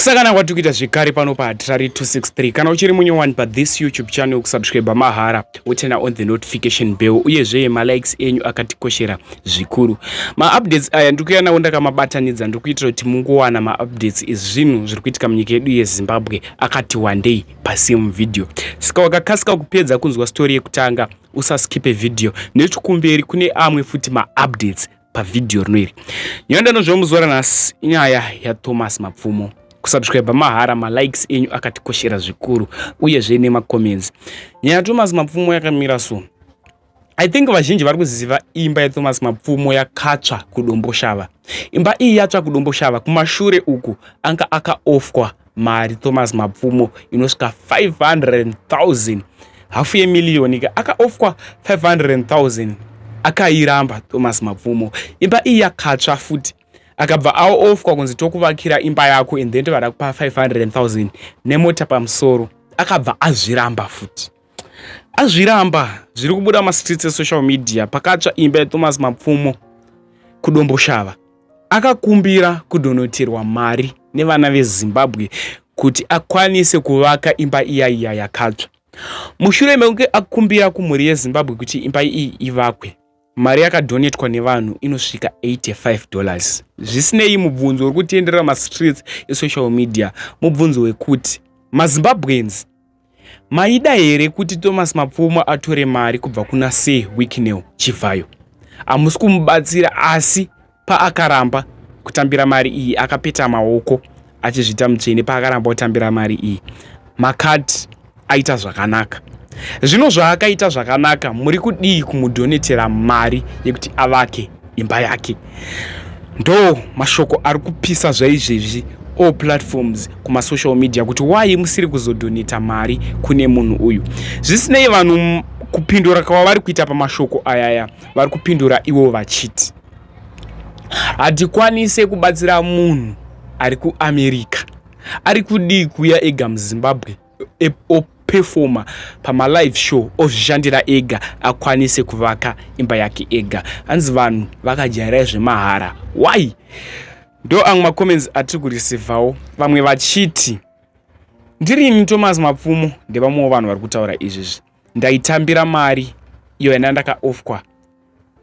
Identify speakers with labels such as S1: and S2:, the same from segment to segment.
S1: Kusangana kwatiri kuita zvekare pano paHatirari 263. Kana uchiri munyowani pathis YouTube channel, kusubscribe mahara, woturn on the notification bell, uyezve malikes enyu akatikoshera zvikuru. Maupdates aya ndiri kuuya nawo ndakamabatanidza, ndiri kuitira kuti mungowana maupdates ezvinhu zviri kuitika munyika yedu yeZimbabwe akati wandei pasame video. Saka wakakasika kupedza kunzwa story yekutanga, usaskipe video, nekuti kumberi kune amwe futi maupdates pavhidhiyo rino iri. Nyaya ndanozva muzuva ranhasi inyaya yaThomas Mapfumo. Kusubscribe mahara, malikes enyu akatikoshera zvikuru, uyezve nemacomments. Nyaya yaThomas Mapfumo yakamira so. I think vazhinji vari kuziva imba yaThomas Mapfumo yakatsva kuDomboshava. Imba iyi yatsva kuDomboshava, kumashure uku anga akaofwa mari Thomas Mapfumo inosvika 500,000, hafu yemiliyoni ka. Akaofwa 500,000, akairamba Thomas Mapfumo. Imba iyi yakatsva futi, akabva aofwa kunzi tokuvakira imba yako and then tovada kupa 500,000 nemota pamusoro. Akabva azviramba futi, azviramba. Zviri kubuda mastreets esocial media, pakatsva imba yaThomas Mapfumo kuDomboshava, akakumbira kudonoterwa mari nevana veZimbabwe kuti akwanise kuvaka imba iya iya yakatsva. Mushure mekunge akumbira kumhuri yeZimbabwe kuti imba iyi ivakwe, mari yakadonetwa nevanhu inosvika $85. Zvisinei, mubvunzo uri kutenderera mastreets esocial media mubvunzo wekuti, maZimbabweans, maida here kuti Thomas Mapfumo atore mari kubva kuna Sir Wicknell Chivhayo? Hamusi kumubatsira, asi paakaramba kutambira mari iyi, akapeta maoko achizviita mutsvene. Paakaramba kutambira mari iyi, makati aita zvakanaka. Zvino zvaakaita zvakanaka, muri kudii kumudhonetera mari yekuti avake imba yake? Ndo mashoko ari kupisa zvaizvezvi all platforms kumasocial media, kuti why musiri kuzodhoneta mari kune munhu uyu? Zvisinei, vanhu kupindura kwavari kuita pamashoko ayaya, vari kupindura ivo vachiti hatikwanise kubatsira munhu ari kuAmerica. Ari kudii kuuya ega muZimbabwe, opefoma pamalive show, ozvishandira ega, akwanise kuvaka imba yake ega? Hanzi vanhu vakajaira zvemahara. Why? Ndo amwe macomments atiri kureceivawo, vamwe vachiti ndirini Thomas Mapfumo. Ndevamwewo vanhu vari kutaura izvizvi: ndaitambira mari iyo yanda ndakaofwa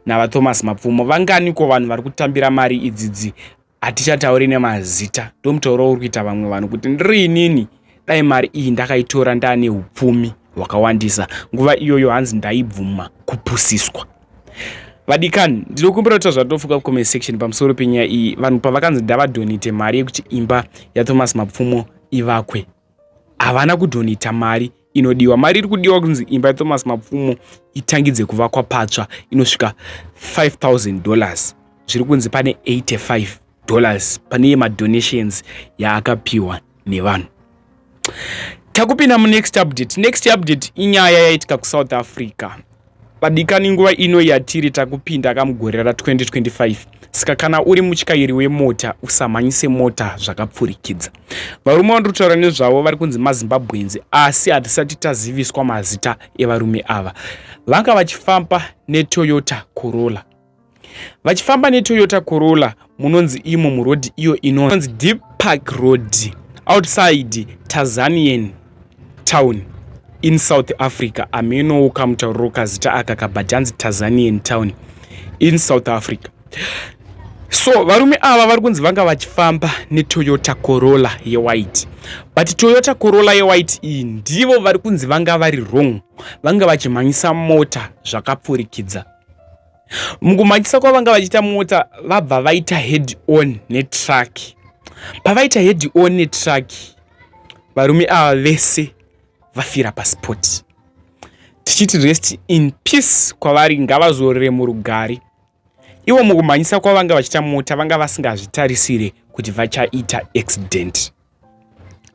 S1: navaThomas Mapfumo. Vanganiko vanhu vari kutambira mari idzidzi? Hatichatauri nemazita. Ndomutauro uri kuita vamwe vanhu kuti ndiri inini, dai mari iyi ndakaitora ndaane upfumi hwakawandisa nguva iyoyo. Hanzi ndaibvuma kupusiswa. Vadikani, ndinokumbira kuti zvatofuka kucomment section pamusoro penyaya iyi. Vanhu pavakanzi ndavadhonite mari yekuti imba yaThomas Mapfumo ivakwe, havana kudhonita mari inodiwa. Mari iri kudiwa kunzi imba yaThomas Mapfumo itangidze kuvakwa patsva inosvika $5000. Zviri kunzi pane $85 pane yemadonations yaakapiwa nevanhu. Takupinda munext update. Next update inyaya yaitika kuSouth Africa. Vadikani, nguva ino yatiri takupinda kamugore ra2025, saka kana uri mutyairi wemota, usamhanyise mota zvakapfurikidza. Varume vandiri kutaura nezvavo vari kunzi maZimbabweans, asi hatisati taziviswa mazita evarume ava. Vanga vachifamba neToyota Corolla, vachifamba neToyota Corolla munonzi imo murodhi iyo inonzi Deep Park Road, outside Tanzanian Town in South Africa. Amenowo kamutauriro kazita aka kabati, hanzi Tanzanian Town in South Africa. So varume ava vari kunzi vanga vachifamba neToyota Corolla yewhite, but Toyota Corolla yewhite iyi, ndivo vari kunzi vanga vari wrong, vanga vachimhanyisa mota zvakapfurikidza. Mukumhanyisa kwavanga vachiita mota, vabva vaita head on netruck. Pavaita head on netruck, varume ava vese vafira paspot. Tichiti rest in peace kwavari, ngavazorere murugare. Ivo mukumhanyisa kwavanga vachiita mota, vanga vasingazvitarisire kuti vachaita accident,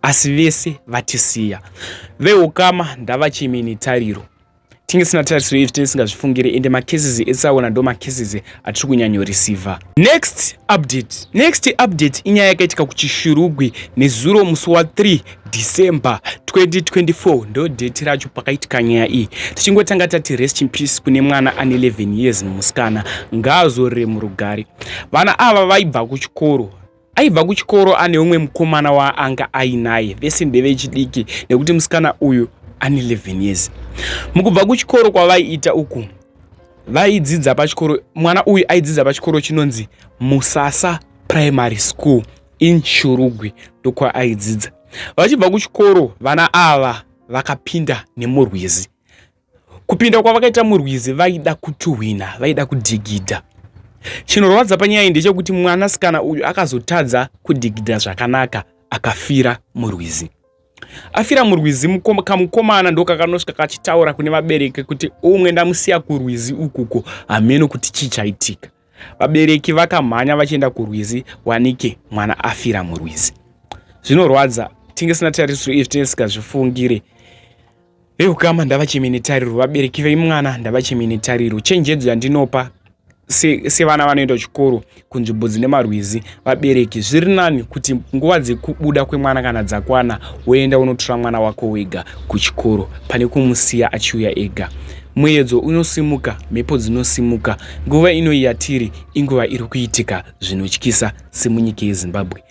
S1: asi vese vatisiya. Veukama ndavachimini tariro. Tinge tisina tarisiro izvi, tinge tisingazvifungire, ende macases etsaona ndo macases atiri kunyanyoreceiva. Next update. Next update inyaya yakaitika kuChishurugwi nezuro, musi wa3 December 2024, ndo date racho pakaitika nyaya iyi. Tichingotanga tati rest in peace kune mwana ane 11 years, musikana, ngaazorere murugare. Vana ava vaibva kuchikoro. Aibva kuchikoro ane umwe mukomana waanga ainaye, vese ndevechidiki nekuti musikana uyu ane 11 years. Mukubva kuchikoro kwavaiita uku, vaidzidza pachikoro, mwana uyu aidzidza pachikoro chinonzi Musasa Primary School in Shurugwi, ndokwaaidzidza. Vachibva kuchikoro vana ava vakapinda nemurwizi. Kupinda kwavakaita murwizi vaida kutuhwina, vaida kudhigidha. Chinorwadza panyaya iyi ndechekuti mwanasikana uyu akazotadza kudhigidha zvakanaka akafira murwizi. Afira murwizi kamukomana ndokakanosvika kachitaura kune vabereki kuti umwe ndamusiya kurwizi ukuko hameno kuti chii chaitika. Vabereki vakamhanya vachienda kurwizi wanike mwana afira murwizi. Zvinorwadza tinge sina tarisiro izvi tinge tisingazvifungire. Vehukama ndavacheme netariro, vabereki vemwana ndavacheme netariro. Chenjedzo yandinopa sevana se vanoenda kuchikoro kunzvimbo dzine marwizi, vabereki zviri nani kuti nguva dzekubuda kwemwana kana dzakwana woenda unotora mwana wako wega kuchikoro pane kumusiya achiuya ega. Muedzo unosimuka, mhepo dzinosimuka. Nguva ino yatiri inguva iri kuitika zvinotyisa semunyika yeZimbabwe.